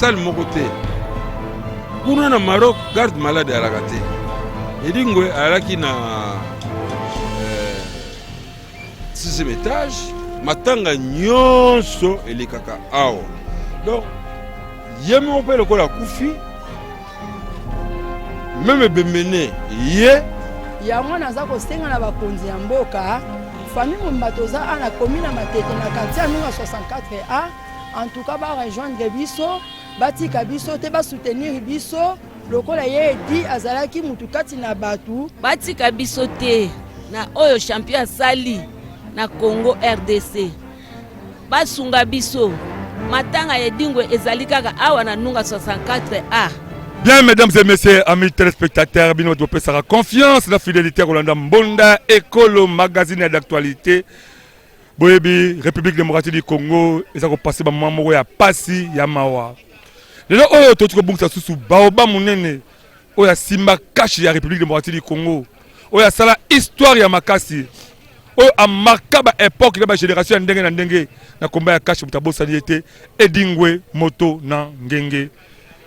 Salle moko te. Kuna na Maroc garde malade alaka te. Edingwe alaki na euh, sixième étage, matanga nyonso elekaka awa. Donc ye moko mpe lokola akufi meme ebembe ye. Yango naza kosenga na bakonzi ya mboka, famille mobimba toza awa na commune ya Matete na quartier ya Nunga 64 A, en tout cas ba rejoindre biso, batika biso te, ba soutenir biso lokola ye Eddy azalaki mutu kati na batu. Batika biso te na oyo champion asali na Congo RDC. Basunga biso. Matanga ya Edingwe ezali kaka awa na Nunga 64 A. Bien, mesdames et messieurs, amis téléspectateurs, bino topesaka confiance na fidélité kolanda Mbonda Ekolo magazine d'actualité. Boyebi République démocratique du Congo eza kopase ba moment moko ya pasi ya mawa. Lelo oyo toti kobungisa susu baoba monene oyo asimba cash ya République démocratique du Congo, oyo asala histoire ya makasi, oyo amarka ba époque na ba génération ya ndenge na ndenge na komba ya cash, moto abosani ye te, Edingwe Moto na Ngenge.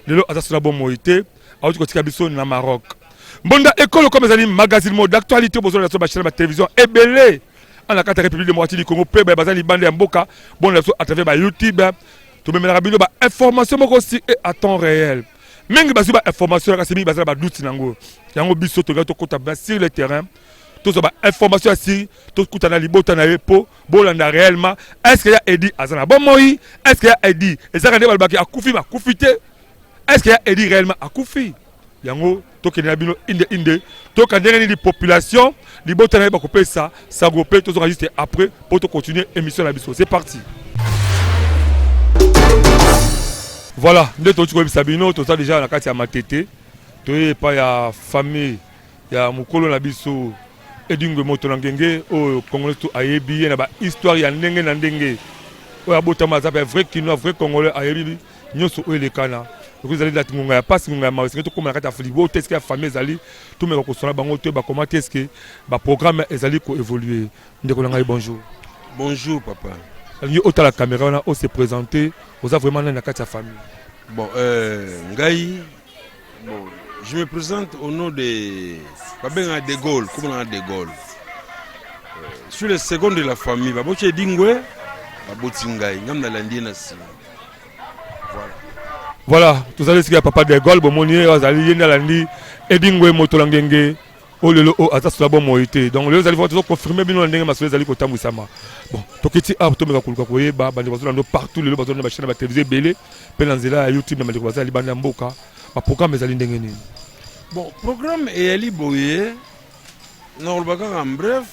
Lelo aza sona bomoi te, awuti kotika biso na Maroc. Mbonda Ekolo comme ezali magazine moko d'actualité, bozolanda biso ba chaîne ba télévision ebele na kati ya République démocratique du Congo mpe baza libanda ya mboka, bolanda biso à travers ba YouTube. Tomemelaka bino ba information moko si et à temps réel. Mingi bazwi ba information kasi mingi baza na ba doute nango. Yango biso tolingi tokota ba sur le terrain, tozwa ba information ya siri, tokutana libota na ye mpo bolanda réellement est-ce que ya Eddy aza na bomoi, est-ce que ya Eddy ezaka nde balobaki akufi mais akufi te, est-ce que ya Eddy réellement akufi. Yango tokende na bino inde inde, toyoka ndenge nini population libota na ye bakopesa sango mpe tozonga juste après mpo tocontinue émission na biso. C'est parti. Voilà, nde touti koyebisa bino, toza déjà na kati ya Matete, toye epai ya famille ya mokolo na biso Edingwe Moto na Ngenge, oyo Congolais tout ayebi ye na ba histoire ya ndenge na ndenge, oyo abotama aza pe vrai Kinois, vrai Congolais, ayebi nyonso oyo elekana. Soki ezali na ngonga ya pasi, ngonga ya mawa, esengeli tokóma na kati ya libota esika ya famille ezali, tomeka koswana bango toyeba comment est-ce que ba programme ezali ko évoluer. Ndeko na ngai, bonjour. Bonjour papa. Nalingi otala caméra wana, o se présenter, oza vraiment nani na kati ya famille? Bon, ngai, bon, je me présente au nom de babenga De Gaulle, comme on a De Gaulle. Sur le second de la famille, baboti Edingwe, baboti ngai, ngam nalandi na nsima. Voilà. Voilà, tozali esika ya papa De Gaulle, bomoni ye azali ye nde alandi Edingwe Moto na Ngenge oyo lelo oyo aza sola bomoi te. Donc lelo ezali vraiment tozo confirmer bino na ndenge masolo ezali kotambwisama. Bon, tokiti awa tomeka koluka koyeba bandeko bazolanda partout lelo, bazolanda ba chaîne ba télévision ebele mpe na nzela ya YouTube na bandeko baza libanda ya mboka, ba programme ezali ndenge nini? Bon, programme eyali boye, nakoloba kaka en bref.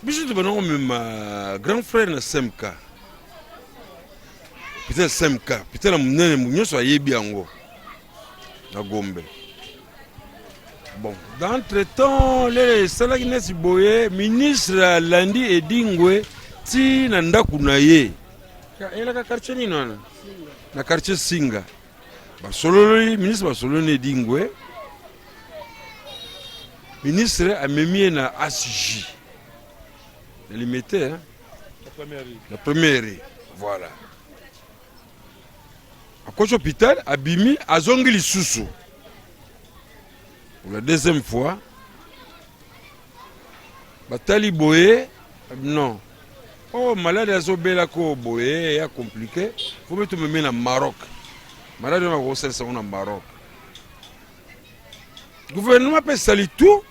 Biso tobanda komema grand frère na SMK, peut-être SMK, peut-être na monene nyonso ayebi yango na Gombe. Bon, d'entre temps lele esalaki neti boye, ministre alandi Edingwe ti na ndako na ye, elaka quartier nini wana, na quartier Singa, basololi ministre, basololi na Edingwe, ministre amemi ye na ASJ na Limete, hein? La première, voilà. Akoti hôpital, abimi, azongi lisusu pour la deuxième fois, batali boye, non, oh malade azobela ko boye ya compliqué, faut mpe tomemi na Maroc, malade wana bakosalisa yango na Maroc. Gouvernement mpe esali tout,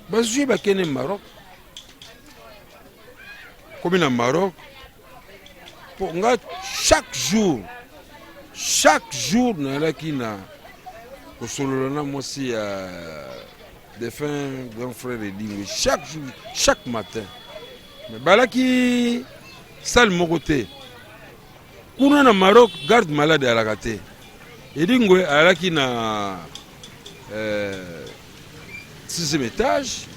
bazwi bakende Maroc, komi na Maroc po nga chaque jour, chaque jour nayalaki na kosolola na mwasi ya défunt grand frère Edingwe, chaque jour, chaque matin. Mais balaki salle moko te kuna na Maroc, garde malade alaka te. Edingwe alaki na sixième étage,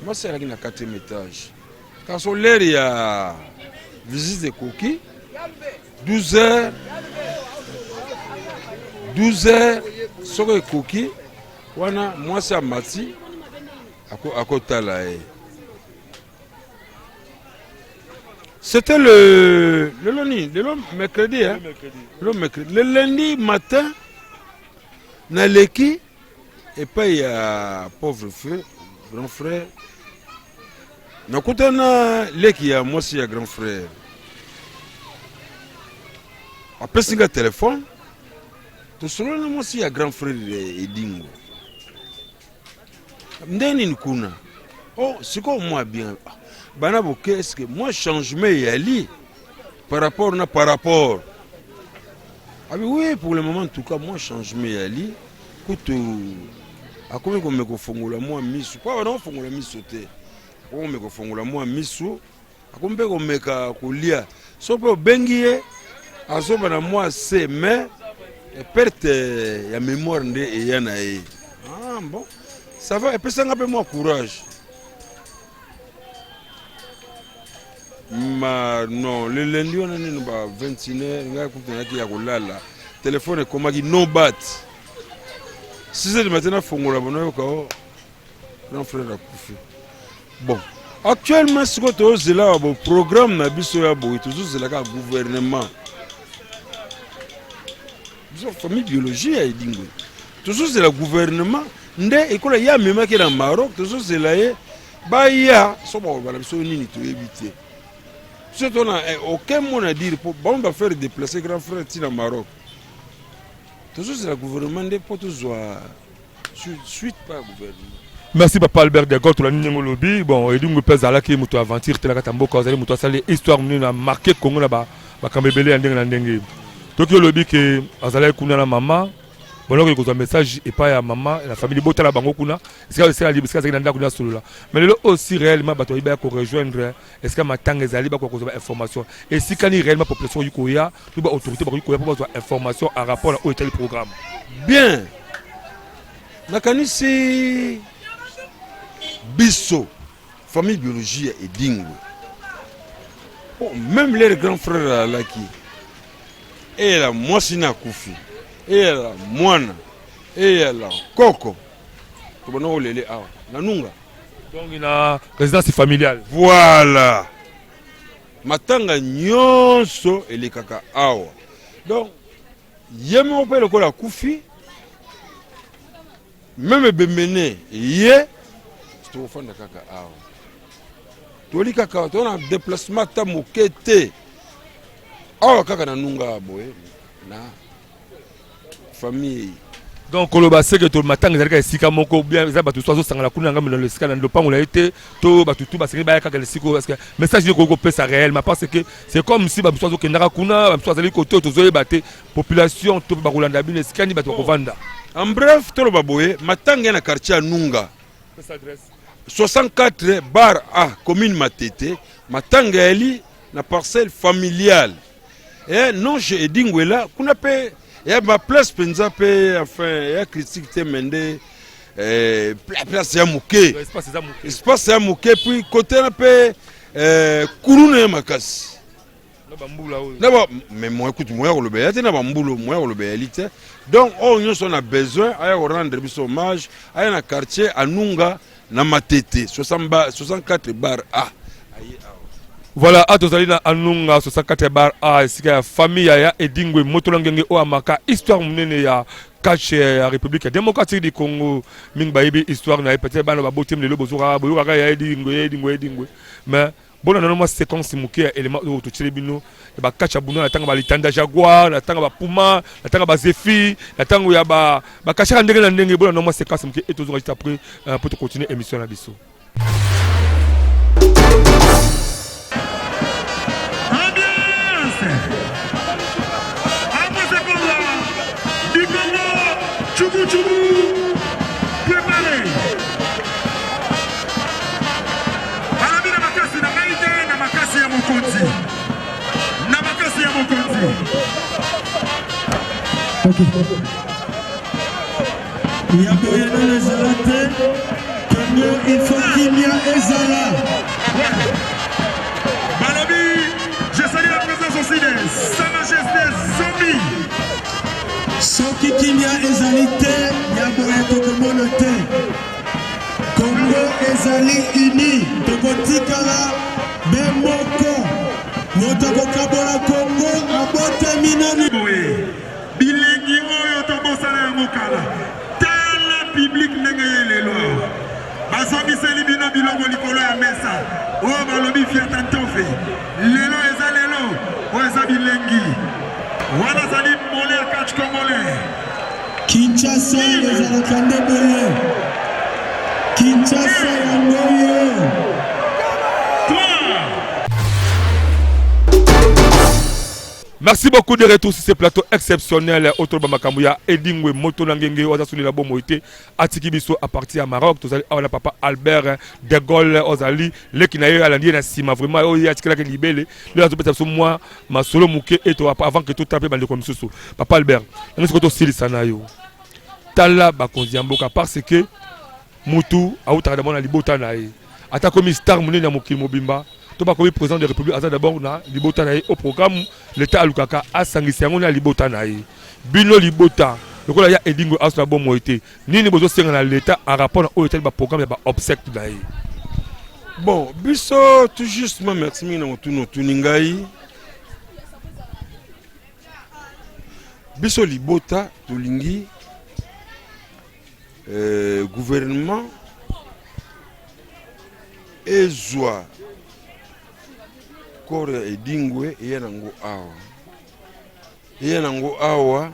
mwasi alaki na quatrième étage. Kasi l'heure ya visite ekoki 12 heures, 12 heures soki ekoki wana, mwasi amati akotala ye. C'était le lelo nini lelo mercredi hein? Lelo mercredi le lundi matin naleki epai ya pauvre feu grand frère nakutana leki ya mwasi ya grand frère apesi nga telefone tosolola na mwasi ya grand frère edingo ndenge nini kuna oh sikoyo mwa bien ah, bana boke eske mwa changement eyali par rapport na par rapport abi oui pour le moment en tout cas mwa changement eyali kutu akomi komeka kofongola mwa misu mpo abana kofongola miso te akomi komeka kofongola mwa misu akomi mpe komeka kolia so mpe obengi ye azoba na mwa se mais perte ya mémoire nde eya na ye ah, bon ça va epesanga mpe mwa courage ma non le lundi wana nini ba 21 heures ngai kutu nayaki ya kolala telefone ekomaki no bat 6 heures du matin nafongola bonayoka o grand frère akufi bon actuellement sikoyo tozela wa bo programme na biso ya boye tozozela kaka gouvernement biso famille biologie ya edingwe tozozela gouvernement nde ekola ye amemaki na maroc tozozela ye baya so bakoloba na biso nini toyebi te biso tona eh, aucun mot à dire mpo bango bafaire déplacer grand frère ntina maroc tozozela gouvernement nde mpo tozwa suite pas gouvernement. Merci papa Albert de Gaulle tolandi ndenge olobi bon Edingwe mpe azalaki moto ya aventure te na kati ya mboka azali moto asali histoire monene na marqué Congo na makambo ebele ya ndenge na ndenge toki olobi ke azalaki kuna na mama boloko kozwa message epai ya mama na famille botala bango kuna esika esika esika azalaki na ndako nde asolola mais lelo aussi réellement bato bayi baya korejoindre esika matanga ezali bakoka kozwa bainformation esika nini réellement population okoki koya to baautorité bakoki koya mpo bazwa information en rapport na oyo etali programme bien nakanisi biso famille biologie ya edingwe oh, même leur grand frère alaki eyela mwasi na akufi eyela mwana eyela koko tobanda kolele awa na nunga Donc na résidence familiale. Voilà. Matanga nyonso elekaka awa. Donc ye moko mpe lokola akufi meme ebembe ye tokofanda kaka awa toli kaka to na déplacement ata moke te awa kaka na nunga boye na famille. Donc koloba seke to matanga ezalaka esika moko bien eza bato so azosangana kuna ngambo na esika na lopango na ye te to bato tu basengeli baya kaka esika oyo parce que message nini ekoki kopesa réellement parce que c'est comme si bamosusu azokendaka kuna bamosusu azali kote oyo tozoyeba te population to mpe bakolanda bino esika nini bato bakovanda. En bref toloba boye matanga ya na quartier ya Nunga 64 bar A commune Matete matanga yali na parcelle familiale Eh non je Edingwela kuna pe ya ba place penza pe enfin ya critique te mais nde eh, place ya moke espace ya moke puis côté na pe eh, kuluna ya makasi na ba mais moyen kutu moyen koloba ya te na bambula moyen koloba yali te donc oyo nyonso na besoin aya korendre biso hommage aya na quartier anunga na matete 64 bar a aye awa. Voilà, a tozali na Anunga 64 bar A esika ya famille ya ya Edingwe Motola Ngenge oyo amaka histoire monene ya catch ya République démocratique du Congo mingi bayebi histoire na ye peut-être bana babotemi lelo bozokaka boyokaka ya Edingwe ya Edingwe Edingwe mais bona nano mwa séquence moke ya élément oyo totieli bino ya ba catch ya bunda na ntango ba litanda jaguar na ntango ba puma na ntango ba zephyr na ntango ya ba ba catch ya ndenge na ndenge bona nano mwa séquence moke et tozonga juste après euh, po tocontinue émission na biso. Tchubu tchubu préparé Balobi na makasi na ngai te, na makasi ya mokonzi, na makasi ya mokonzi. Okay. Ya boye nano ezala te Congo il faut kimia ezala. Balobi, je salue la présence aussi de Sa Majesté Zombie. Soki kimia ezali te ya boye tokomona te. Congo ezali uni, tokotikala be moko. Moto akokabola Congo abotami nani? Boye bilengi oyo tobosana yango kala. Tala public ndenge ye lelo awa bazongiseli bino biloko likolo ya mesa oyo balobi fiata ntofe. Lelo eza lelo oyo eza bilengi wana azali mole ya catch congolais. Kinshasa ezalaka nde boye. Kinshasa yango oyo. Merci beaucoup de retour sur ce plateau exceptionnel autour de makambo ya Edingwe moto na ngenge oza suli na bomoi te atiki biso à partir ya Maroc tozali awa na papa Albert de Gaulle ozali leki na ye alandi ye na nsima vraiment oyo ye atikelaki libele lelo azopesa biso mwa masolo moke eto avant que totala mpe bandeko misusu papa Albert yango sikoyo tosilisa na yo tala bakonzi ya mboka parce que mutu awutaka d'abord na libota na ye ata akomi star monene ya mokili mobimba to bakomi président de république aza d'abord na libota na ye au programme l'état alukaka asangisa yango na libota na ye bino libota lokola ya edingo aso na bomoi te nini bozosenga na l'état en rapport na oyo etali baprogramme ya baobsèque na ye bon biso tout justement merci mingi na motuna otuni ngai biso libota tolingi euh, gouvernement ezwa corps ya edingwe eya nango awa eya nango awa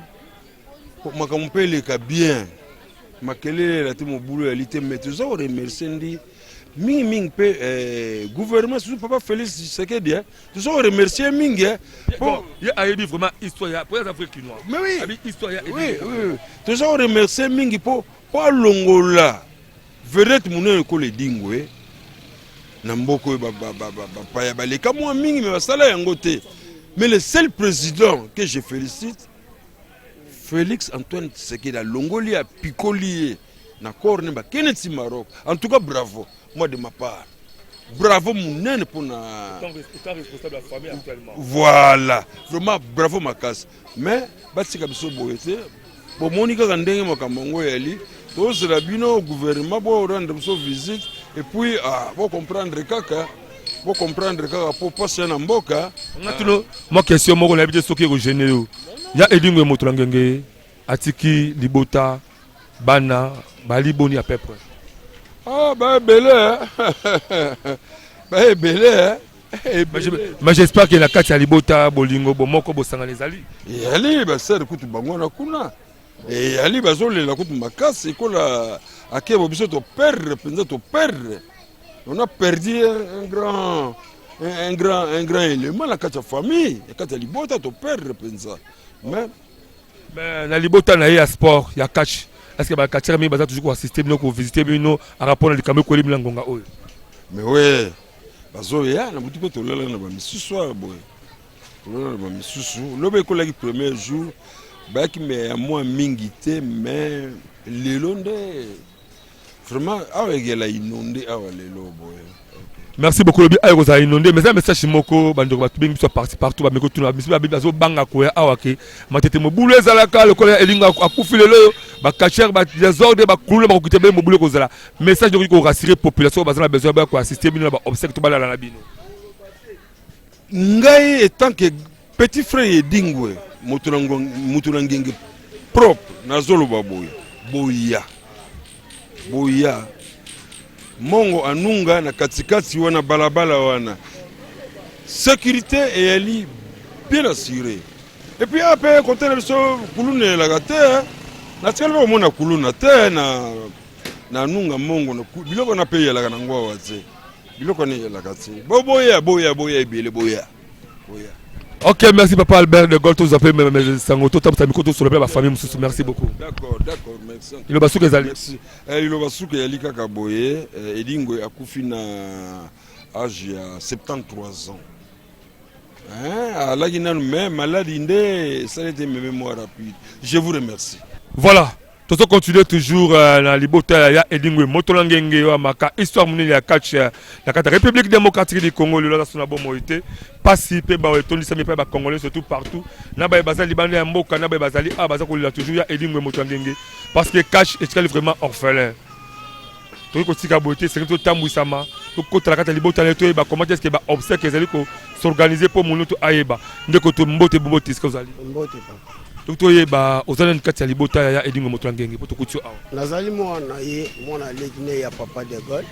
makambo mpe eleka bien makelele ela te mobulu eyali te mais toza koremercie ndi mingi mingi mpe eh, gouvernement surtout papa félix tshisekedi eh, toza koremercie mingi eh, po ye ayebi vraiment histoire ya po aza vrai kinois mais oui ayebi histoire ya oui, oui, oui. toza koremercie mingi mpo po alongola vedette monene lokola edingwe na mboka oyo bapaya baleka mwa mingi me basala yango te mais le seul président que je félicite Felix Antoine Tshisekedi alongoli apikoli ye na corps ne bakende ti Maroc. En tout cas bravo moi de ma part. Bravo munene pona responsable ya famille actuellement. Voilà, vraiment bravo makasi. Mais batika biso boye te. Bomoni kaka ndenge makambo yango eyali tozela bino gouvernement bo rendre biso visite et puis ah, bo comprendre kaka bo comprendre kaka po pasi ya na mboka. Nga tuno mwa question moko nayebi te soki ekogene yo ya edingwe moto na ngenge atiki libota bana bali boni à peu près ah ba ebele ba ebele mais j'espère que na kati ya libota bolingo bomoko bosangana ezali eyali basere kutu bango wana kuna eyali bazolela kutu makasi ekola akebo biso toperdre mpenza toperdre on a perdu un grand un grand un grand élément na kati ya famille na kati ya libota toperdre mpenza mais Mais na libota na ye ya sport ya catch est ce que ba catcheurs mingi baza toujours ko assister bino ko visiter bino en rapport na likambo ekweli bino na ngonga oyo mais we bazoya na butu mpe tolala na bamisusu awa boye tolala na bamisusu lobi ekolaki premier jour bayaki me ya mwa mingi te mais lelo nde Vraiment awa ekela inonde awa lelo boye. Merci beaucoup lobi ayo kozala inonde mais eza message moko bandeko bato bengi biso parti partout bameki kotuna biso babi bazobanga koya awa ke matete mobulu ezalaka lokola ya elingo akufi lelo oyo bacacheur badesordre bakuluna bakokita bele mobulu ekozala message okoki korassurer population oyo baza na besoin baya koassiste bino na baobsèque to balala na bino. Ngai etant que Petit frère Edingwe moto na moto na ngenge propre nazoloba boye boya boya mongo anunga na katikati wana balabala wana sécurité eyali bien assurée et puis ape kote na biso kuluna eyalaka te natikali mpe komona kuluna te na na anunga mongo biloko na mpe eyalaka na ngwawa te biloko wana eyalaka te boboya boya boya ebele boya Ok, merci papa Albert de Gaulle, tous appelés mais sango to tamsa miko to solo ba famille mususu. Merci beaucoup. D'accord, d'accord, merci. Iloba suka ezali. Merci. Eh, iloba suka ezali kaka boye, eh, Edingo akufi na âge ya 73 ans. Hein, alaki nanu mais maladie nde esali ete meme moi rapide. Je vous remercie. Voilà. Tozo continuer toujours euh, na libota ya Edingwe moto na ngenge ya maka histoire munene ya catch euh, na kati ya République démocratique du Congo lelo aza na bomoi te pasi pe bawe etondisami epai ba Congolais surtout partout na baye baza libanda ya mboka na baye bazali awa baza kolela toujours ya Edingwe moto ya ngenge parce que catch etikali vraiment orphelin tokoki kotika boye te esengeli totambwisama Tokota na kati ya libota na ye toyeba comment est-ce que ba obsèques ezali ko s'organiser mpo monoto ayeba. Ndeko to mbote mbote esika ozali. Mbote papa. Toki toyeba ozali nani kati ya libota ya Edingwe Moto na Ngenge mpo tokuti yo awa. Nazali mwana ye mwana leki ne ya papa de Gaulle.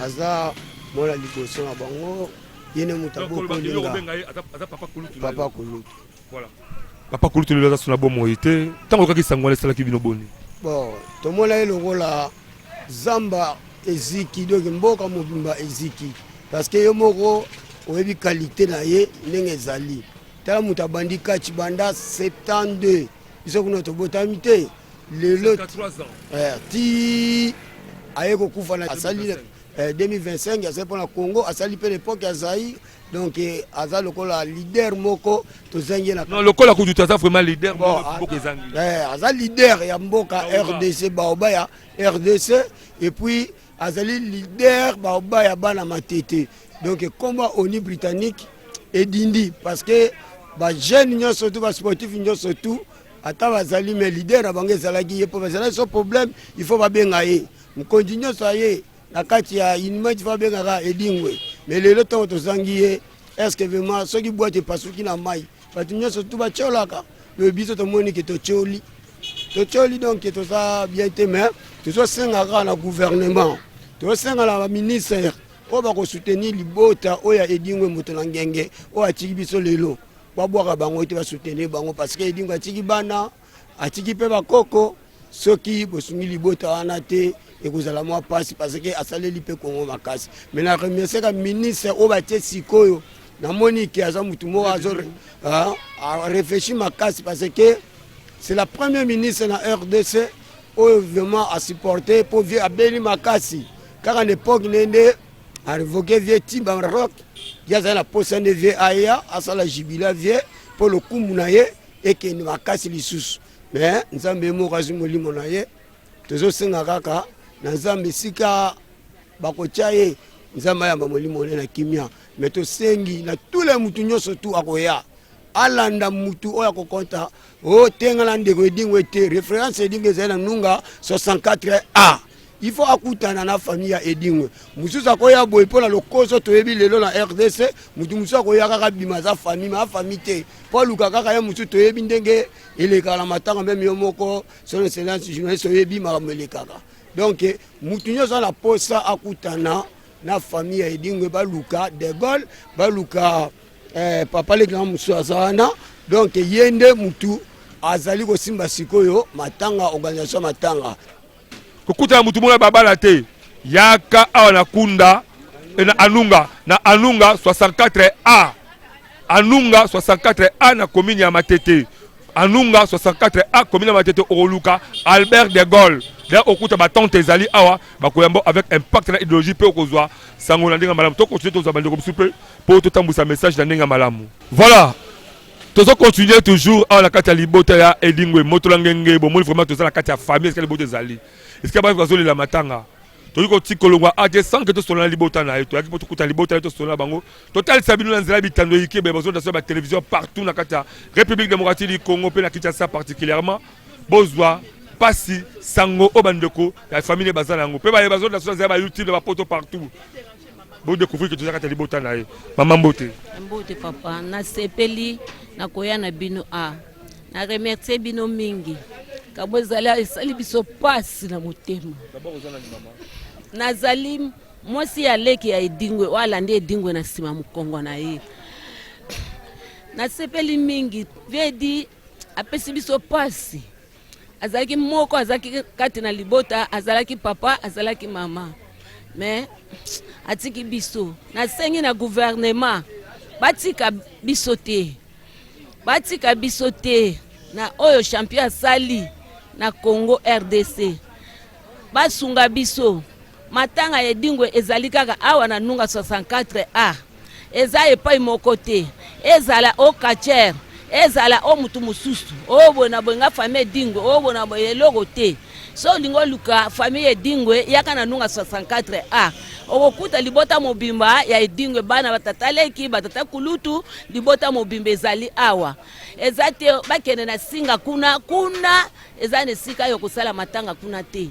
Aza mwana liboso na bango ye nde moto abokoli nga. Aza papa kulutu. Papa kulutu. Voilà. Papa kulutu lelo aza sona bomoi te. Ntango okaki sango wana esalaki bino boni? Bon, tomonaki lokola zamba eziki donc mboka mobimba eziki parce que yo moko oyebi qualité na ye ndenge ezali. Tala moto abandi kati banda 72 biso kuna tobotami te lelo eh, ti aye kokufa na asali 2025 eh, asali mpo na Congo asali mpe na epoque ya Zaïre donc eh, aza lokola leader moko tozangi ye na non lokola kutu te aza vraiment leader bon, mboka ezangi eh, aza leader ya mboka rdc baoba ya rdc et puis azali leader baoba ya bana matete donc komba oni britannique edindi parce que bajeune nyonso tu basportif nyonso tu ata bazali mais leader na bango ezalaki ye mpo bazalaki so problème il faut babenga ye mokonzi nyonso aye na kati ya inimati fa abengaka edingwe mais lelo ntango tozangi ye est ce que vraiment soki bwate epasuki na mai bato nyonso tu batyolaka me biso tomoni ke totyoli totyoli donc toza bien te mais tozosenga kaka na gouvernement tozosenga na baministre oyo bakosoutenir libota oyo ya edingwe moto na ngenge oyo atiki biso lelo babwaka bango te basoutenir bango parce que edingwe atiki bana atiki mpe bakoko Soki bosungi libota wana te ekozala mwa pasi parce que asaleli mpe Congo makasi. Mais na remercier ka ministre oyo batie sikoyo namoni ke aza mutu moko azo ah, a réfléchi makasi parce que c'est la première ministre na RDC oyo vraiment a supporter po vieux abeli makasi kaka na époque ne nde a révoquer vieux Timba Rock ye azali na posa nde vieux aya asala jubila vieux mpo lokumu na ye ekende makasi lisusu. Mais Nzambe ye moko azwi molimo na ye, tozosenga kaka na Nzambe esika bakotya ye, Nzambe ayamba molimo na ye na kimia. Mais tosengi na tous les mutu nyonso tu akoya alanda mutu oyo akokonta o tenga na ndeko Edingwe te, reference Edingwe ezali na Nunga 64 A. Il faut akutana na famille ya Edingwe. Mosusu akoya boye mpo na lokoso toyebi lelo na RDC, mutu mosusu akoya kaka bima aza famille, ma famille te. Mpo aluka kaka ye mosusu toyebi ndenge elekaka na matanga, meme yo moko son excellence journaliste oyebi makambo elekaka. Donc mutu nyonso na posa akutana na famille ya Edingwe, baluka De Gaulle, baluka eh, papa leki na mosusu aza wana. Donc ye nde mutu azali kosimba sikoyo matanga, organisation matanga. Kokutana mutu moko na babala te. Yaka awa na kunda eh, na Anunga na Anunga 64 A Anunga 64 A na commune ya Matete Anunga 64 A commune ya Matete okoluka Albert de Gaulle d'ailleurs okuta ba tente ezali awa bakoyamba avec impact na idéologie mpe okozwa sango na ndenge ya malamu tokontinue tozwa bandeko mosusu mpe mpo totambwisa message na ndenge ya malamu voilà Tozo continuer toujours awa na kati ya libota ya Edingwe Motola Ngenge bomoni vraiment toza na kati ya famille esika libota ezali esika bato bazolela matanga tokoki kotika kolongwa a te sans que tosolola na libota na ye toyaki mpo tokuta libota na ye tosolola na bango totalisa bino na nzela ya bitando eyike boye bazolanda biso ya batelevision partout na kati ya République démocratique du Congo mpe na Kinshasa particulièrement bozwa mpasi sango oyo bandeko ya famille baza na yango mpe baye bazolanda biso na nzela ya ba YouTube na bapoto partout Bo découvrir que toza kati ya libota na ye. Mama mbote. Mbote papa, nasepeli na koya na bino a na remercier bino mingi kambo ezali esali biso pasi na motema. Nazali mwasi ya leki ya Edingwe oyo alandi Edingwe na nsima mokongo na ye. Nasepeli mingi vedi apesi biso pasi azalaki moko azalaki kati na libota azalaki papa azalaki mama me atiki biso nasengi na gouvernement batika biso te batika biso te na oyo champion asali na congo rdc basunga biso Matanga ya Edingwe ezali kaka awa na Nunga 64 A. Eza epai moko te. Ezala o catcheur, ezala o mutu mosusu. O boye na boye nga famille Edingwe, o boye na boye eloko te. So olingi oluka famille Edingwe, yaka na Nunga 64 A. Okokuta libota mobimba ya Edingwe, bana ba tata leki, ba tata kulutu, libota mobimba ezali awa. Eza te bakende na singa kuna, kuna eza na esika ya kosala matanga kuna te.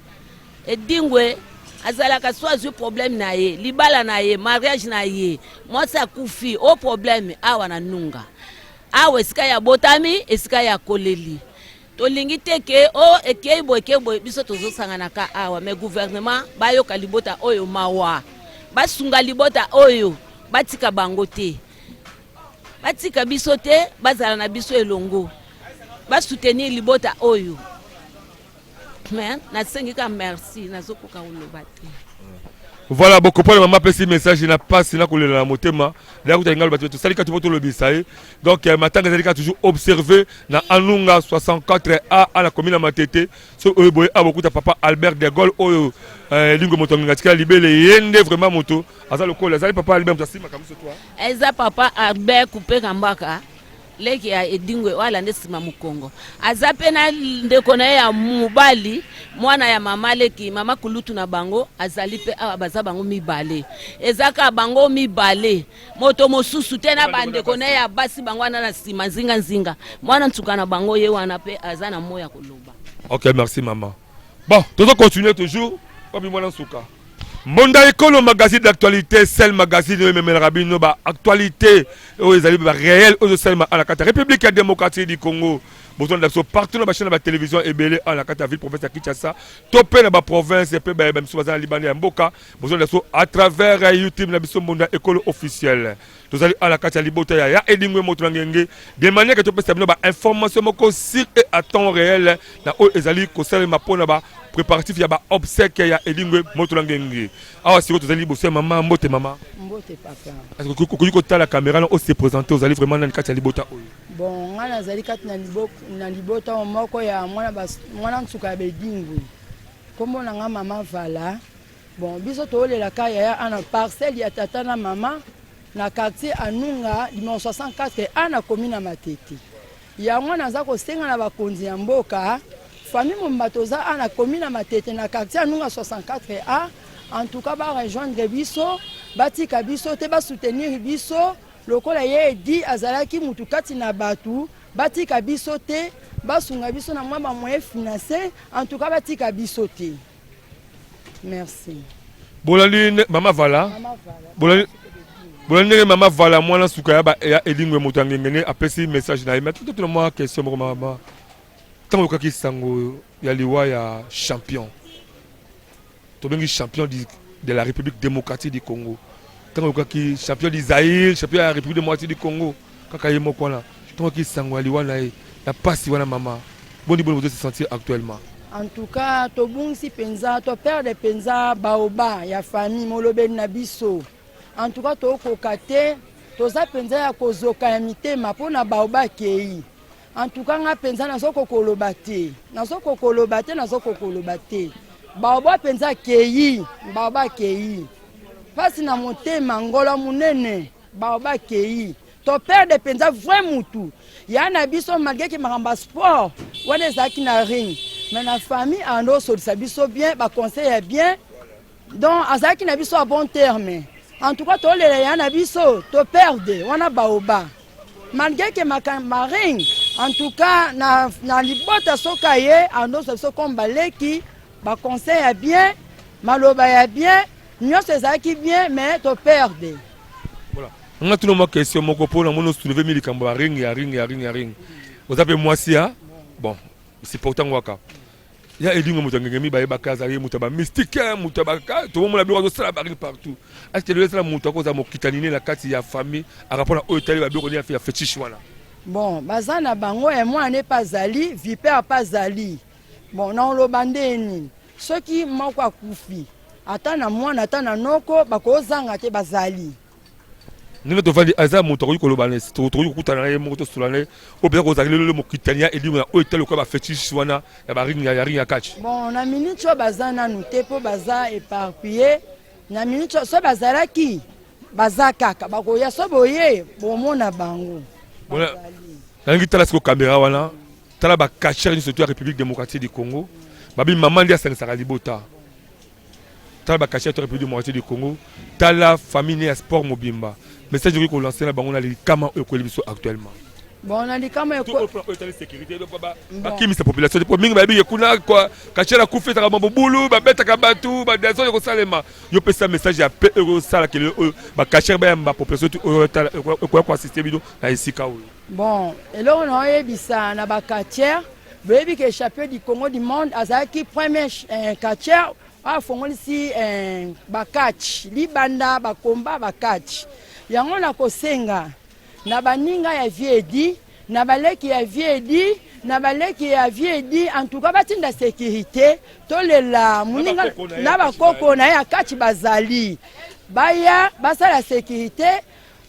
Edingwe. Azalaka so azwi problème na ye, libala na ye, mariage na ye, mwasi akufi, o problème awa na Nunga. Awa esika ya botami, esika ya koleli. Tolingi te ke o oh, ekei boye ekei boye, biso tozosangana ka awa, mais gouvernement bayoka libota oyo mawa, basunga libota oyo, batika bango te, batika biso te, bazala na biso elongo, basoutenir libota oyo. Mais nasengi ka merci, nazokoka koloba te. Voilà, bokopona mama apesi message na pasi na kolela na motema. D'ailleurs, kuta ngalo bato tosali kati po tolobisa ye. Donc euh, matanga ezali kaka toujours observé na Anunga 64A à la commune ya Matete. So oyo boye abokuta papa Albert de Gaulle oyo euh, lingo moto nginga tikala libele ye nde vraiment moto aza lokola ezali papa Albert moto asimaka biso toi. Eza papa Albert Kupeka Mbaka. Leki ya Edingwe oyo alandi nsima mokongo aza mpe na ndeko na ye ya mobali, mwana ya mama leki, mama kulutu na bango azali mpe awa, baza bango mibale, eza kaka bango mibale, moto mosusu te na bandeko na ye ya basi bango wana na nsima nzinga nzinga, mwana nsuka na bango ye wana mpe aza na moya koloba. Ok, merci mama. Bon, tozo continuer toujours. Wapi mwana nsuka? Mbonda Ekolo magazine d'actualité, seul magazine oyo ememelaka bino ba actualité oyo ezali ba réel oyo ezosalema na kati ya République ya démocratique du Congo. Bozolanda biso partout na ba chaîne ya ba télévision ebele awa na kati ya ville province ya Kinshasa to mpe na ba province mpe ba misusu baza na libanda ya mboka. Bozolanda biso à travers YouTube na biso Mbonda Ekolo officiel. Tozali awa na kati ya libota ya ya Edingwe moto na ngenge de manière que topesa bino ba information moko sur et à temps réel na oyo ezali kosalema mpo na ba préparatif ya ba obsèque ya Edingwe moto na ngenge. Awa sikoyo tozali liboso ya mama. Mbote mama. Mbote papa. Okoki kotala caméra na ose présenter, ozali vraiment nani kati ya libota oyo? Bon, ngai nazali kati na na libota oyo moko ya mwana mwana nsuka ya Bedingwe. Kombo na ngai mama Vala. Bon, biso tolela ka yaya ana parcelle ya tata na mama na quartier Anunga numéro 64 A na commune ya Matete. Yango naza kosenga na bakonzi ya mboka, famille mobimba toza a na commune ya Matete na quartier Anunga 64 A, en tout cas ba rejoindre biso, batika biso te, ba soutenir biso lokola ye Edi azalaki mutu kati na batu, batika biso te, basunga biso na mwa ba moyens financiers, en tout cas batika biso te. Merci. Bolandi mama Vala. Bolandi bolandi ndenge mama Vala mwana suka ya ba ya Edingwe moto ya ngengene apesi message na ye. Mais tout mwa question moko mama. Tango okaki sango ya liwa ya champion. Tobengi champion du, de la République démocratique du Congo. Tango okaki champion du Zaïre, champion ya République démocratique du Congo, kaka ye moko wana. Tango okaki sango ya liwa na ye, na pasi wana mama. Boni boni bozo se sentir actuellement? En tout cas tobungisi penza to perdre penza baoba ya famille molobeli na biso en tout cas tokoka te toza penza ya kozoka ya mitema mpo na baoba akei en tout cas nga penza nazokoka koloba te nazokoka koloba te nazokoka koloba te baoba penza akei baoba akei mpasi na motema ngolo monene Baoba akeyi to perdre penza vrai mutu ya na biso malgre ke makambo ya sport wana ezalaki na ring mais na famille ando osolisa biso bien ba conseil ya bien donc azalaki na biso à bon terme en tout cas tolela ya na biso to perdre wana baoba malgre ke makambo ya ring en tout cas na, na libota soki aye ando oswa biso comme baleki ba conseil ya bien maloba ya bien nyonso ezalaki bien mais to perdre. Voilà. Nga tuna mwa question moko mpo namoni osoulever mi likambo ya ring ya ring ya ring ya ring. Oza mpe mwasi ya bon supportant ngwaka. Ya elingo moto ya ngenge mi bayebaka azali moto ya ba mystique moto ya ba tomomona biloko azosala ba ring partout. Est-ce que lelo ezala moto akozala mokitani ne na kati ya famille aka mpona oyo etali ba biloko ya fetiche wana? Bon, baza na bango ya mwana mpe azali, vipère mpe azali. Bon, na oloba nde nini? Soki moko akufi, ata na mwana ata na noko bakozanga te bazali. Ndenge tovandi aza moto akoki koloba na tokoki kokutana na ye moko tosola na ye oyo mpenza kozala lelo mokitani ya elimo na oyo etali lokola bafetiche wana ya baring ya ring ya catch. Bon, na minute oyo baza nanu te mpo baza éparpillé na minute oyo so bazalaki baza kaka bakoya so boye bomona bango. Nalingi tala siko kamera wana Tala ba catcheurs nyonso ya République démocratique du Congo. Babi mama nde asangisaka libota. Tala ba catcheurs ya République démocratique du Congo. Tala famille ya sport mobimba. Message okoki ko lancer na bango na likama oyo ekweli biso actuellement. Bon, na likambo ya oyo etali sécurité, bakimisa population te, po mingi bayebi ke kuna kachela kufi ezalaka mobulu, babetaka bato, badésordre ekosalema. Yo pesa message ya pe ekosala kele oyo bacacheurs bayamba population oyo ekoya koassister bino na esika oyo. Bon, eloko na oyebisa na bacatcheurs, boyebi ke champion du Congo, du monde, azalaki premier catcheur afongolisi bacatch libanda, bakomba bacatch yango. Na kosenga na baninga ya vieux Edi, na baleki ya vieux Edi, na baleki ya vieux Edi, en tout cas batinda sécurité, tolela moninga na bakoko na ye ya kati bazali, baya basala sécurité,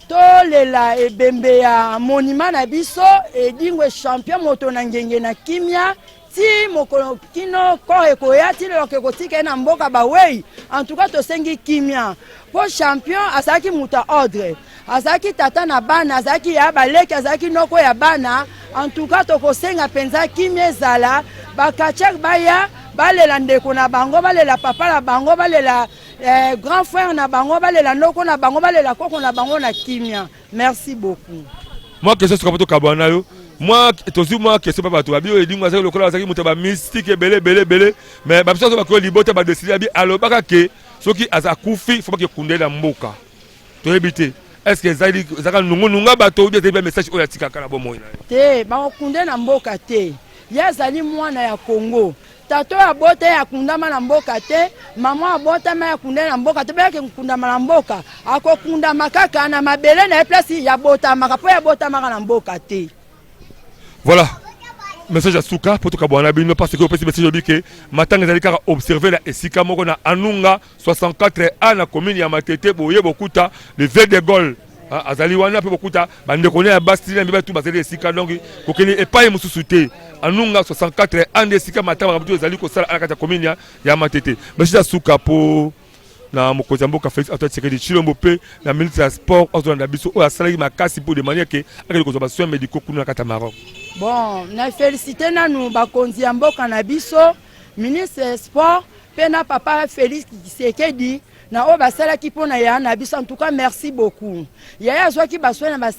tolela ebembe ya monument na biso Edingwe, champion moto na ngenge, na kimia ti mokolo kino corps ekoya, ti lelo ekotika ye na mboka bawei. En tout cas tosengi kimia, mpo champion azalaki moto ya ordre, azalaki tata na bana, azalaki ya baleki, azalaki noko ya bana. En tout cas tokosenga mpenza kimia ezala, bacatcheurs baya balela ndeko na bango, balela papa na bango, balela grand frère na bango, balela noko na bango, balela koko na bango na kimia. Merci beaucoup. Mwa question soka po tokabwana na yo. Mwa tozwi mwa question mpa bato babi oyo Edingwe azalaki lokola azalaki moto ya bamystique ebele ebele ebele, mais babiso azo bakoyo libota badécider, abi alobaka ke soki aza akufi, faut bakekunda ye na mboka. Toyebi te est ce que ezali ezalaka nungununga bato obi ezali ba message oyo atikaka na bomoi na ye. Te, bakokunde na mboka te. Ye azali mwana ya Congo. Tata oyo abota ye akundama na mboka te, mama abotama ye akunda ye na mboka te. Bayaki kokundama na mboka, akokundama kaka na mabele na ye, place yabotamaka, mpo yabotamaka na mboka te. Voilà, message ya suka mpo tokabwana bino, parce que opesi message, oyebi ke matanga ezali kaka observe na esika moko na Anunga 64 A na commune ya Matete. Boye bokuta le vieux de Gaulle azali wana, mpe bokuta bandeko ne ya basi na mibali tu bazali esika. Donc kokende epai mosusu te, Anunga 64 A nde esika matanga makambo ezali kosala na kati ya commune ya Matete. Message ya suka mpo na mokonzi ya mboka Félix Antoine Tshisekedi Tshilombo mpe na ministre ya sport azolanda biso, oyo asalaki makasi mpo de manière ke akende kozwa basoins médicaux kuna na kati ya Maroc. Bon, na félicité nanu bakonzi ya mboka na biso, ministre ya sport mpe na papa Félix Tshisekedi, na oyo basalaki mpo na yaya na biso. En tout cas merci beaucoup. Yaya azwaki basoins na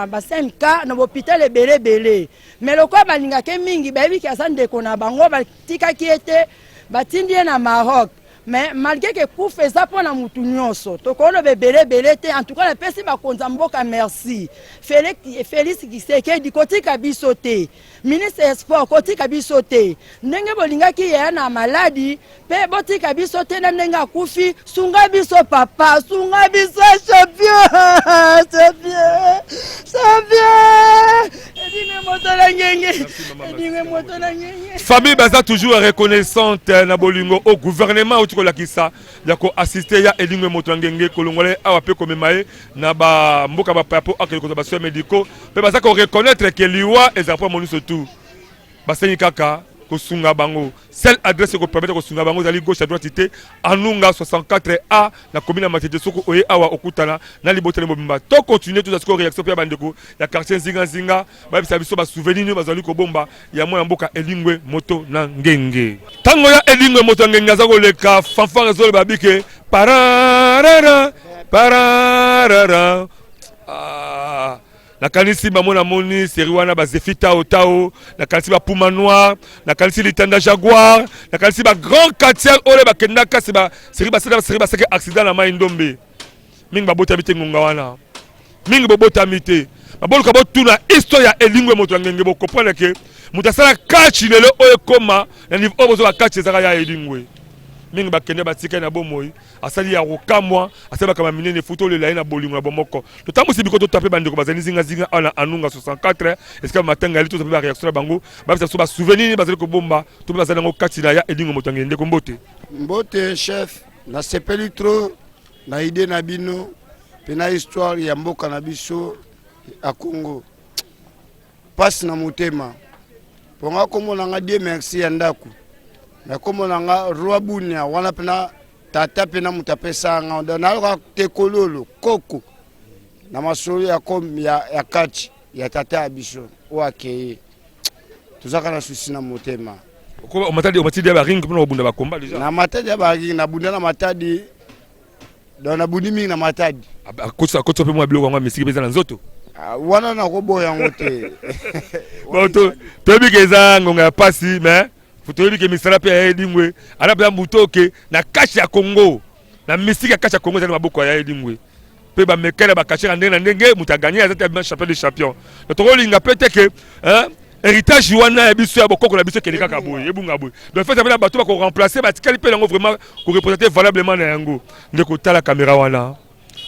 baCMK na bahôpital ebele ebele, mais lokola balingaki mingi, bayebiki aza ndeko na bango, batikaki ye te, batindi ye na Maroc. Mais malgré ke kufa eza mpo na mutu nyonso, tokoloba ebele ebele te. En tout cas napesi bakonzi ya mboka merci. Félix Tshisekedi, kotika biso te. Ministre ya sport, kotika biso te. Ndenge bolingaki yaya na maladi, mpe botika biso te na ndenge akufi. Sunga biso papa, sunga biso champion, champion, champion Edingwe moto na ngenge, Edingwe moto na ngenge. Famille baza toujours reconnaissante na bolingo au gouvernement outi kolakisa ya koassister ya Edingwe moto na ngenge, kolongola ye awa mpe komema ye na bamboka bapaya mpo akende kozwa basoins médicaux. Mpe baza koreconnaître ke liwa ezala mpo moniso tu, basengi kaka kosunga bango. Seule adresse ekopermettre kosunga bango ezali gauche à droite te, Anunga 64 A na commune ya Matete. Soki oye awa, okutana na libota mobimba. To continue, toza sikoyo réaction mpe ya bandeko ya quartier Nzinganzinga, bayebisa biso basouvenir nini bazali kobomba ya mwana mboka Edingwe moto na ngenge. Ntango ya Edingwe moto ya ngenge aza koleka, fanfare ezoloba bike pararara pararara. Ah, nakanisi bango, namoni série wana, bazefi tao tao, nakanisi bapuma noir, nakanisi litanda jaguar, nakanisi bagrand quartier oyo bakendaka kasi basérie basala, basérie basaki accident na mai Ndombe. Mingi babotami te ngonga wana, mingi bobotami te. Baboluka botuna histoire ya Edingwe moto ya ngenge, bocomprendre ke moto asala catch lelo oyo ekóma na niveau oyo bozoba catch ezaka ya Edingwe. Mingi bakende, batikali na bomoi, asali ya kokamwa, asali bakama minene, futa olela ye na bolingo na bomoko. Totambwisi biko, totape bandeko bazali zingazinga awa na Anunga 64, esika matanga yali. Toza mpe baréaction na bango, babisa biso basouvenir bazali kobomba to mpe bazali yango kati na ya Edingwe moto ya ngenge. Ndeko, mbote. Mbote chef, nasepeli trop na idée na bino mpe na histoire ya mboka na biso ya Congo. Mpasi na motema mpo nga kombo na nga Dieu merci ya ndako me kombo na nga Roi Bunia wana mpena tata mpena moto apesa nga, donc nayoka te kololo koko na masolo ya, ya, ya kati ya tata ya biso oyo akeye. Tozaka na susi na motema. Omatadi, omatidi ya baring mpona kobunda bakomba déjà? Na Matadi ya baring, nabunda na Matadi, donc nabundi mingi na Matadi. Akotisa mpe mwa biloko yango ya misiki mpe eza na nzoto. Ah, wana nakoboya yango te. Bon, toyebi ke eza ngonga ya pasi, mais toyebi ke misala mpe ya Edingwe ala mpenza moto oke na kashe ya Congo, na mystique ya kashe ya Congo ezali maboko ya Edingwe mpe bamekela bakashe na ndenge na ndenge, moto aganye aza te, abima champion de champion. Donc tokolinga mpe te ke héritage wana ya biso ya bokoko na biso ekende kaka boye, ebunga boye. Donc fete na bato bakoremplace batikali mpe yango vraiment korepresente valablement na yango. Nde kotala kamera wana,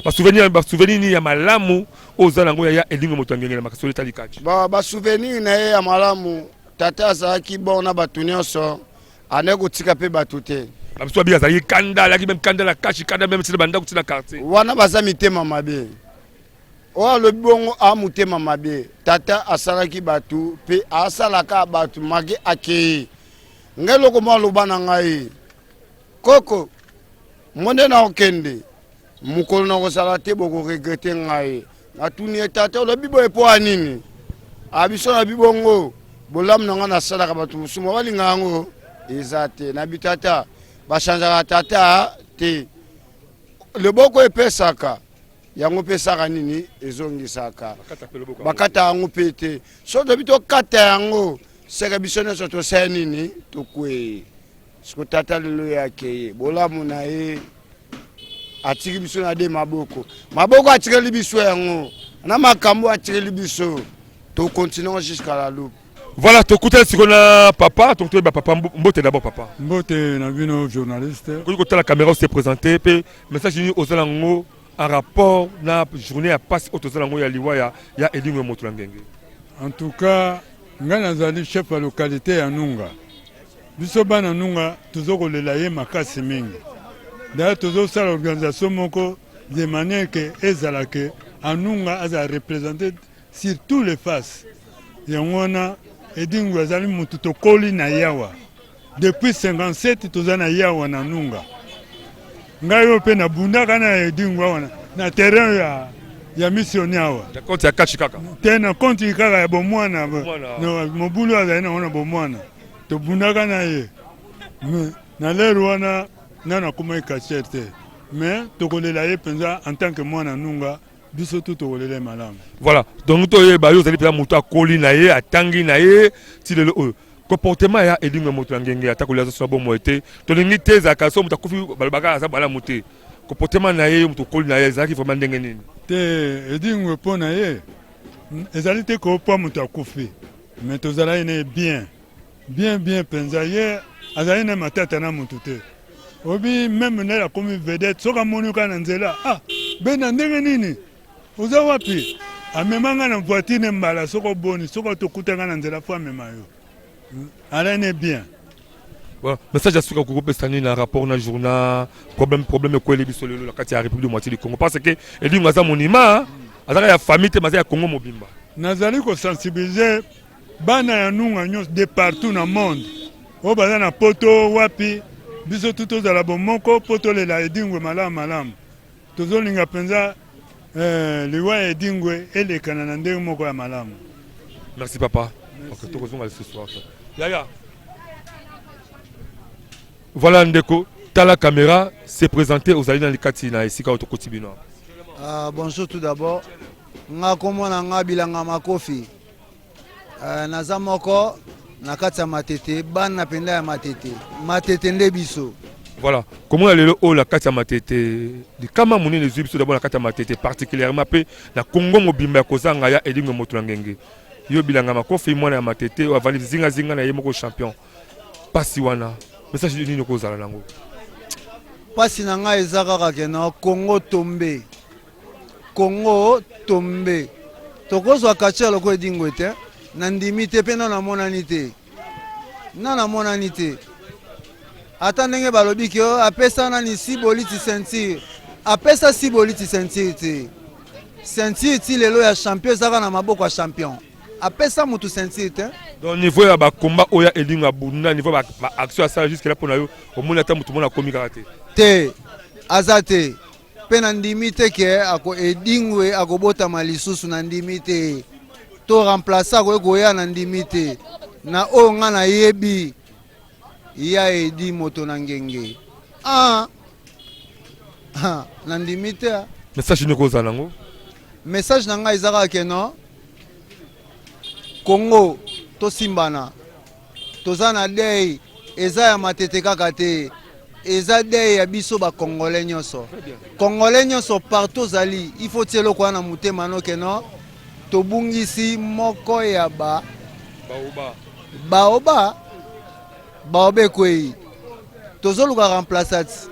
basouvenir basouvenir nini ya malamu oyo oza nango ya Edingwe moto ya ngenge na makasi etali kati? Basouvenir na ye ya malamu, tata azalaki bon na bato nyonso, andaki kotika mpe bato te. Babiso babi azalaki kanda, alaki meme kanda na kashi, kanda meme tina bandako, tina quartier. Wana baza mitema mabe. Oyo alobi bongo a motema mabe. Tata asalaki bato mpe asalaka bato make akei. Ngai eloko moko aloba na ngai, koko ngo nde nakokende mokolo nakozala te, bokoregrete ngai. Natuni ye, tata olobi boye mpo ya nini? Abiso na bibongo bolamu na ngai nasalaka bato mosusu mo balinga yango eza te. Na bitata bachangeaka tata te, loboko epesaka yango mpe esaka nini, ezongisaka, bakata yango mpe te. So tobi tokata yango seke biso nyonso tosala nini, tokwei. Siko tata lelo ye akeye, bolamu na ye atiki biso na de maboko maboko, atikeli biso yango na makambo atikeli biso, tokontinue jusqu'à la loupe. Voilà, tokutani sikoyo na papa, toyeba papa. Mbote d'abord papa. Mbote na bino journaliste. Okoki kotala caméra, ose présente mpe message nini oza nango en rapport na journée ya pasi oyo toza nango ya liwa ya Edingwe moto na ngenge? En tout cas, ngai nazali chef ya localité ya Nunga. Biso bana Nunga tozo kolela ye makasi mingi. D'ailleurs tozosala organisation moko de manière que ezala ke Anunga azala représente sur tous les faces. Yango wana Edingwe azali mutu tokoli na yawa depuis 57, toza na yawa na Nunga. Ngai oyo mpe nabundaka na Edingwe awa na terrain ya missioni awa. Na compte ya kachi kaka? Te, na compte kaka ya bomwana, mobulu azali nango na bomwana, tobundaka na ye. Na lere wana nano akomaki catcheur te, mais tokolela ye mpenza en tant que mwana Nunga, biso tu tokolela ye malamu. Voilà, donc toyeba yo ozali mpenza moto akoli na ye, atangi na ye ti lelo oyo. Comportement ya Edingwe moto ya ngenge, ata kolia azosola bomoi te, tolingi te ezalaka so moto akufi balobaka aza malamu te. Comportement na ye, moto okoli na ye, ezalaki vraiment ndenge nini? Te, Edingwe mpo na ye ezali te kopo moto akufi, mais tozalaki na ye bien bien bien mpenza. Ye azali na matata na motu te. Obi meme nde akomi vedette, soki amoni kaka na nzela, ah bena ndenge nini, oza wapi, amema nga na voiture ne mbala soki oboni, soki tokuta nga na nzela fo amema yo, alene bien. Bon, message ya suka kokopesa nini na rapport na journal problème ekweli biso lelo na kati ya République démocratique du Congo? Parce que Edingwe aza monument, azaka ya famille te, aza ya Congo mobimba. Nazali kosensibiliser bana ya Nunga nyonso de partout na monde oyo baza na poto wapi, biso tu tozala bomoko mpo tolela Edingwe malamu malamu. Tozolinga mpenza liwa ya Edingwe elekana na ndenge moko ya malamu. Merci papa. Okay, tokozonga lisusu yaya. Voilà ndeko, tala caméra, se présenter, ozali na likati na esika oyo tokoti bino. Bonjour tout d'abord, nga kombo na nga Bilanga Makofi. Naza moko na kati ya Matete, bana mpenza ya Matete, Matete nde biso. Voilà, komona lelo oyo na kati ya Matete, likama monene ezwi biso d'abord na kati ya Matete particulièrement mpe na Congo mobimba ya kozanga ya Edingwe moto na ngenge. Yo Bilanga Makofi, mwana ya Matete oyo avandi zingazinga na ye moko champion, pasi wana message nini okozala nango? Pasi na ngai eza kaka ke na Congo tombe, Congo tombe, tokozwa catcheur lokola Edingwe te, nandimi te mpe nano amonani te, nano amonani te. Ata ndenge balobi ke apesa nani Siboliti ceinture, apesa Siboliti ceinture te. Ceinture ti lelo ya champion ezaka na maboko ya champion, apesa mutu ceinture te. Donc niveau ya bakomba oyo ya Edingwe abunda, niveau ya baaction asala jusque là, mpona yo omoni ata motu mona akomi kaka te? Te, aza te mpe nandimi te ke ako Edingwe akobotama lisusu, nandimi te to remplace akoki koya, nandimi te. Na oyo nga nayebi ya Edi moto na ngenge, ah, ah, nandimi te. Message nini okozala nango? Message na ngai eza kaka ke non Congo tosimbana toza na deuil eza ya matete kaka te eza deuil ya biso ba congolais nyonso congolais nyonso partout ozali il faut tie eloko wana na motema no ke non tobungisi moko ya ba baoba baoba ekweyi tozoluka remplaçat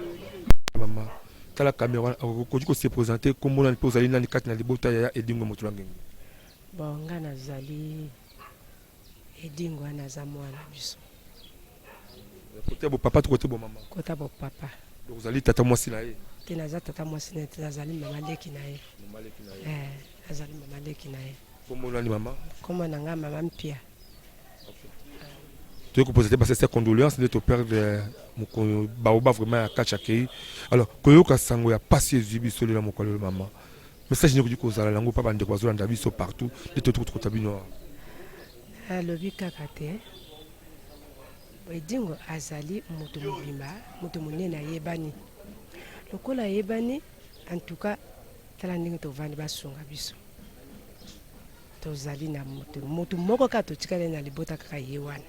mama tala kamera wana okoki ko se presenter kombo nani mpe ozali nani kati na libota ya ya Edingwe moto na ngenge. Bon nga nazali Edingwe wana aza mwana biso. Kote ya bopapa to kote bomama? Kota bopapa. Donc ozali tata mwasi na ye? Te naza tata mwasi na ye te nazali mama leki na ye. Mama leki na ye. Eh, nazali mama leki na ye. Kombo nani mama? Kombo na nga mama Mpia. Toyei kopresente ba sincère condoléance nde to perdre mokolo baoba vraiment ya catch akei. Alors koyoka sango ya pasi ezwi biso lelo mokolo lelo mama. Message nini okoki kozala nango pa bandeko bazolanda biso partout nde toyei tokota bino awa. Nalobi kaka te Edingwe azali moto mobimba, moto monene ayebani. Lokola ayebani, en tout cas tala ndenge tovandi basunga biso. Tozali na moto moto moko kaka totikali na libota kaka ye wana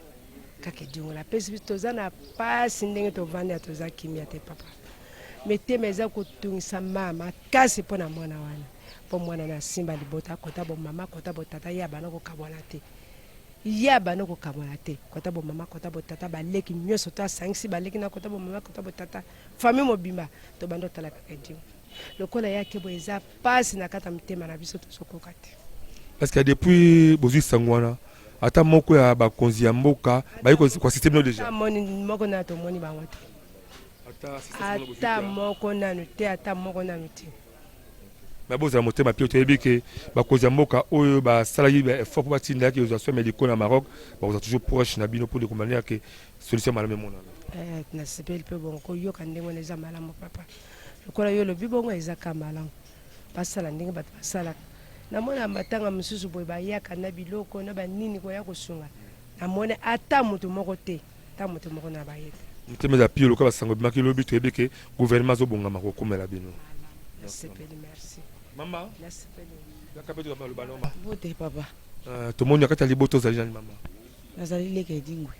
kaka Edingwe napesi biso toza na pasi ndenge tovandi ya toza kimia te papa mitema eza kotungisa ma makasi mpo na mwana wana mpo mwana na asimba libota kota bomama kota botata ye abanda kokabwana te ye abanda kokabwana te kota bomama kota botata baleki nyonso to asangisi baleki na kota bomama kota botata famille mobimba tobanda otala kaka Edingwe lokola ye ake boye eza pasi na kati ya mitema na biso tozokoka te. Parce que depuis bozwi sango wana ata moko ya bakonzi ya mboka baye ko assister bino dejà? Ata moko nanu tomoni bango te. Ata moko nanu te, ata moko nanu te. Mais bozala motema pio, toyebi ke bakonzi ya mboka oyo basalaki ba effort mpo batinda yaki kozwa soins médicaux na Maroc bakozala toujours proche na bino mpo de manière ke solution malamu emonana. Eh, nasepeli mpe bongo koyoka ndenge wana eza malamu papa. Lokola yo olobi bongo eza ka malamu. Basala ndenge bato basalaka. Namona matanga mosusu boye bayaka na biloko na banini koya kosunga. Namoni ata moto moko te, ata moto moko na baye te. Motema eza pio lokola ba sango ebimaki lobi toyebi ke gouvernement azo bongama kokomela bino. Nasepeli merci. Mama. Nasepeli. Yaka pe toza maloba no ma. Mbote papa. Euh, tomoni na kati ya libota ozali nani mama? Nazali leki ya Edingwe.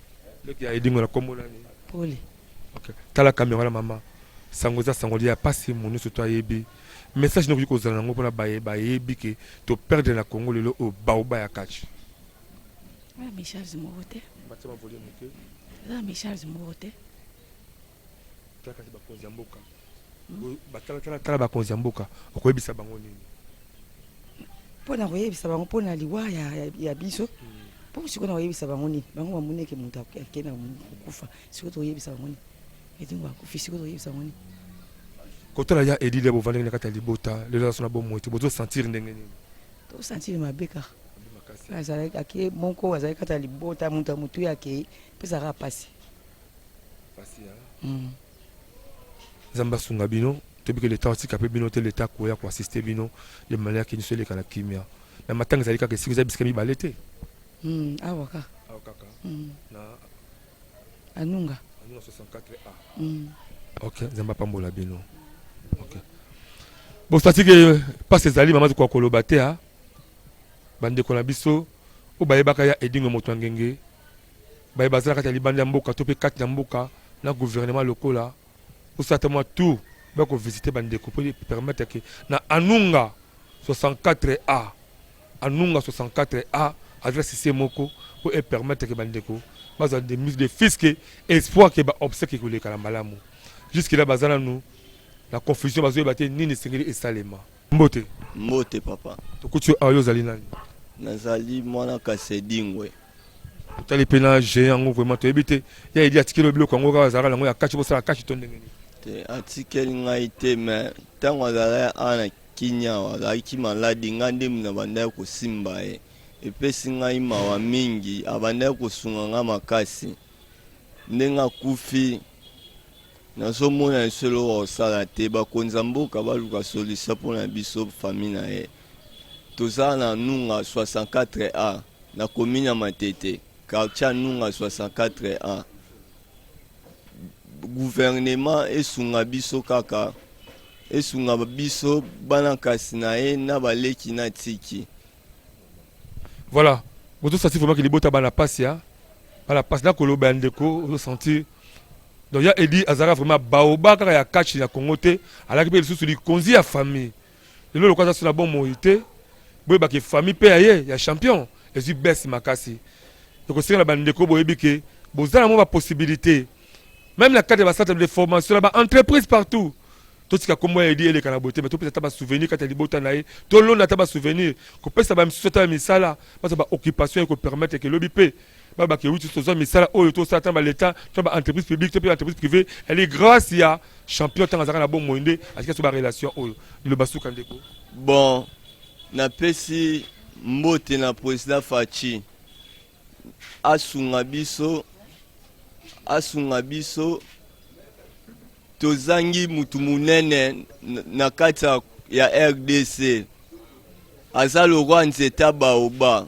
Leki ya Edingwe na kombo nani? Pole. Ok. Tala camera wana mama. Sango eza sango ya pasi moto nyonso to ayebi. Message nini okoki kozala nango mpona baye bayebi ke to perdre na Congo lelo oyo baoba ya catch? Eza message moko te. Batia ba volume moke. Eza message moko te. Tala kasi bakonzi ya mboka. Batala tala tala bakonzi ya mboka. Okoyebisa bango nini? Mpo na koyebisa bango mpo na liwa ya, ya, ya biso mpo sikoyo na koyebisa bango nini? Bango bamoni eke moto akei na kokufa, sikoyo tokoyebisa bango nini? Edingwe akufi, sikoyo tokoyebisa bango nini? Kotala ya Eddy Lebo ovandaki na kati ya libota lelo aza na bomoi te, bozo sentir ndenge nini? To sentir mabe kaka. Azalaki ake moko azalaki kati ya libota moto ya motuya akei epesaka pasi. Pasi hein? Mm. Nzambe asunga bino, toyebi ke l'etat atika pe bino te, l'etat akoya ko assister bino de manière ke nyonso eleka na kimia. Mais matanga ezali kaka esika eza bisika mibale te. Mm, awa kaka. Awa kaka. Mm. Na Anunga. Anunga 64A. Mm. Ok, Nzambe apambola bino. Ok. Bon, c'est que passe ezali mama tokoka koloba te ha. Bandeko na biso oyo bayebaka ya Edingwe moto ya ngenge baye baza na kati ya libanda ya mboka to mpe kati na mboka na gouvernement lokola bosala ata mwa tour baya ko visiter bandeko mpo permettre ke na Anunga 64A Anunga 64A adresse se moko mpo e permettre ke bandeko bazwa de mise de fils ke espoir ke ba obsèques ekoleka na malamu. Jusque là baza nanu na confusion bazoyeba te nini esengeli esalema. Mbote. Mbote papa. Tokuti yo awa yo ozali nani? Nazali mwana Kasedingwe. Totali pe na géant yango vraiment toyebi te ya Edi atikeli yo biloko yango kaka azalaka nango ya catch bosala catch to ndenge nini? Te atikeli ngai te mais tango azalaki awa na Kin awa azalaki maladi ngai nde nabandaki kosimba ye epesi ngai mawa mingi abandaki kosunga ngai makasi ndenge akufi nazomona lisusu eloko ya kosala te bakonzi ya mboka baluka solution mpo na biso famille na ye toza na Nunga 64 A na commune ya Matete quartier ya Nunga 64 A gouvernement esunga biso kaka. esunga biso bana kasi na ye na baleki na tiki. Voilà, bozo sentir vraiment que libota bana pasi hein. Bana pasi na koloba ya ndeko ozo sentir. Donc ya Eddy azalaka vraiment baoba kaka ya catch na Congo te, alaki pe lisusu likonzi ya famille. Lelo lokola aza so na bomoi te, boyeba ke famille pe ya ye ya champion ezwi baisse makasi. Ekosenga na bandeko boyebi ke boza na mwa ba possibilité meme na kati ya ba centre de formation na ba entreprise partout totika kombo ya Edi eleka na boye te, mais topesa ata ba souvenir kati ya libota na ye, tolona ata ba souvenir, kopesa ba misusu ata ya misala, bazwa ba occupation eko permettre ke lobi pe baloba ke oui tozwa misala oyo tosala ata na ba l'etat to ba entreprise publique to pe entreprise privée, ezali grace ya champion tango azalaka na bomoi nde atika biso ba relation oyo. Liloba suka ndeko. Bon, napesi mbote na president Fatshi asunga biso, asunga biso Tozangi mutu munene na kati ya rdc aza lokwa nzete ya baoba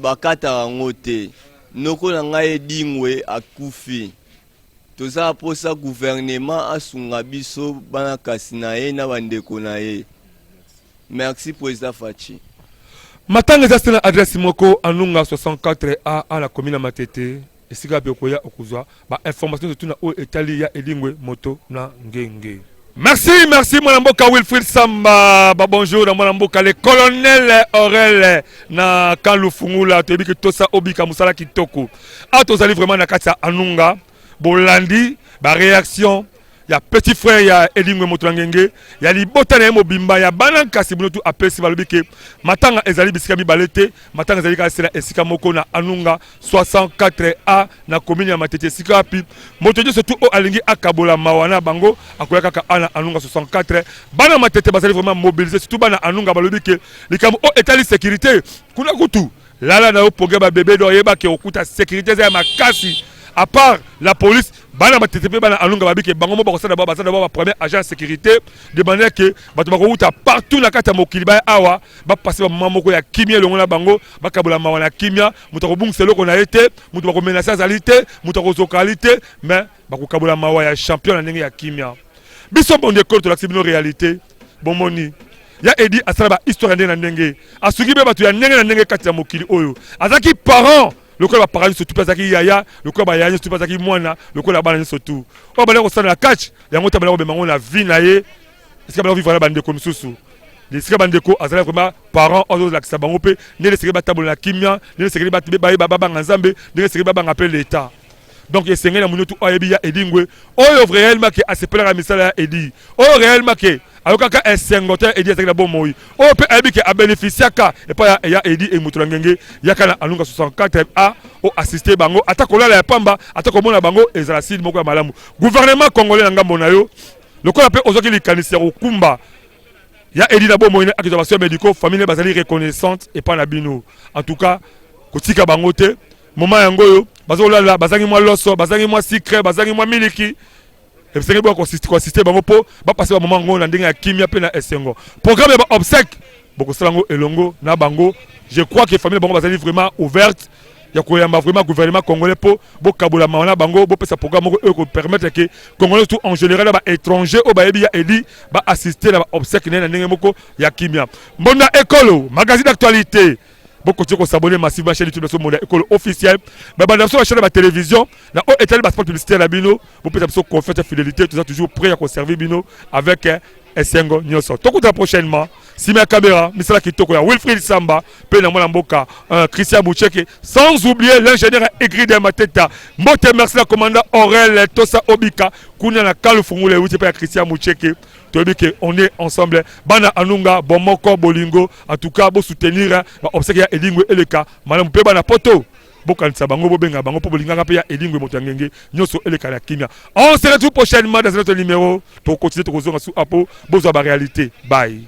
bakataka yango te noko na ngai edingwe akufi toza na posa gouvernement asunga biso bana kasi na ye na bandeko na ye merci president Fatshi. Matanga eza se na adresse moko Anunga 64 A a na commune ya Matete. Esika wapi okoya okozwa ba informations nionso tout na oyo etali ya Edingwe moto na ngenge. Merci merci mwana mboka Wilfried Samba ba bonjour na mwana mboka le colonel Aurel na camp Lufungula toyebi ke tosa obika mosala kitoko a tozali vraiment na kati ya Anunga bolandi ba réaction ya petit frère ya Edingwe moto na ngenge ya libota na ye mobimba ya bana nkasi bino tu apesi balobi ke matanga ezali bisika mibale te matanga ezali kaka sela esika moko na Anunga 64A na commune ya Matete esika wapi moto nyonso tu oyo alingi akabola mawa na bango akoya kaka a na Anunga 64 bana Matete bazali vraiment mobilisés surtout bana Anunga balobi ke likambo oyo etali sécurité kuna kutu Lala na yo poge ba bebe donc yeba ke okuta sécurité eza ya makasi à part la police bana matete mpe bana alunga babi ke bango mo bakosala ba baza d'abord ba premier agent ya sécurité de manière ke bato bakowuta partout na kati ya mokili baya awa bapase bamoma moko ya kimia elongo na bango bakabola mawa na kimia moto akobungisa eloko na ye te moto bakomenase azali te moto akozoka ali te mais bakokabola mawa ya champion na ndenge ya kimia biso bonde ekolo tolakisi bino réalité bomoni ya edi asala ba histoire ya ndenge na ndenge asuki mpe bato ya ndenge na ndenge kati ya mokili oyo azalaki parent lokola baparent nyonso tu mpe azalaki yaya lokola bayaya nyonso tu mpe azalaki mwana lokola bana nyonso tu oyo bandaki kosala na catch yango te bandaki kobema yango na vie na ye esika bandaki kovivre na bandeko mosusu esika bandeko azalaki vraiment parent oyo azolakisa bango mpe ndenge esengeli batambola na kimia ndenge esengeli bayeba babanga nzambe ndenge esengeli babanga mpe leta donc esengeli na moto ayebi ya edingwe oyo réellement ke asepelaka misala ya edi oyo réellement ke ayokaka esengo te edi azalaki na bomoi oyo mpe ayebi ke abénéficiaka epai ya, ya edi emoto na ngenge yaka na alunga 64 a o assiste bango ata kolala ya pamba ata komona bango ezala side moko ya malamu gouvernement congolais na ngambo na yo lokola mpe ozwaki likanisi ya kokumba ya Edi na bomoi akozwa ba soins médicaux famille ne bazali reconnaissante epai na bino en tout cas kotika bango te moment yango oyo bazolala bazangi mwa loso bazangi mwa sucre bazangi mwa miliki esengeli boya koassiste bango mpo bapase bamoma yango na ndenge ya kimia mpe na esengo programme ya baobsèque bokosala yango elongo na bango je crois que famille na bango bazali vraiment ouverte ya koyamba vraiment gouvernement congolais mpo bokabola mawa na bango bopesa programme moko oyo kopermettre ke congolais tout en général na baétranger oyo bayebi ya edi baassiste na baobsèque na ye na ndenge moko ya kimia mbonda ekolo magazine d'actualité bokoki kosabone massivement chaîne youtube na biso mbonda ekolo officiel babanda biso bachaîne ya batélévision na oyo etali basport publicitaire na bino bopesa biso confiance ya fidélité toza toujours prêt ya koservir bino avec esengo nyonso tokutana prochainement nsima ya kamera misala kitoko ya wilfrid samba mpe na mwana mboka uh, christian bucheke sans oublier l'ingénieur egride mateta mbote merci na commandant aurel tosa obika kuna na kalufungula euti mpe ya christian mucheke toyebi ke on est ensemble bana anunga bomoko bolingo en tout cas bosoutenir ba obsèque ya elingwe eleka malamu mpe bana poto bokanisa bango bobenga bango mpo bolingaka mpe ya elingwe moto ya ngenge nyonso eleka na kimia on se retrouve prochainement dans un autre numéro tokokontinue tokozonga su apo bozwa ba réalité bye.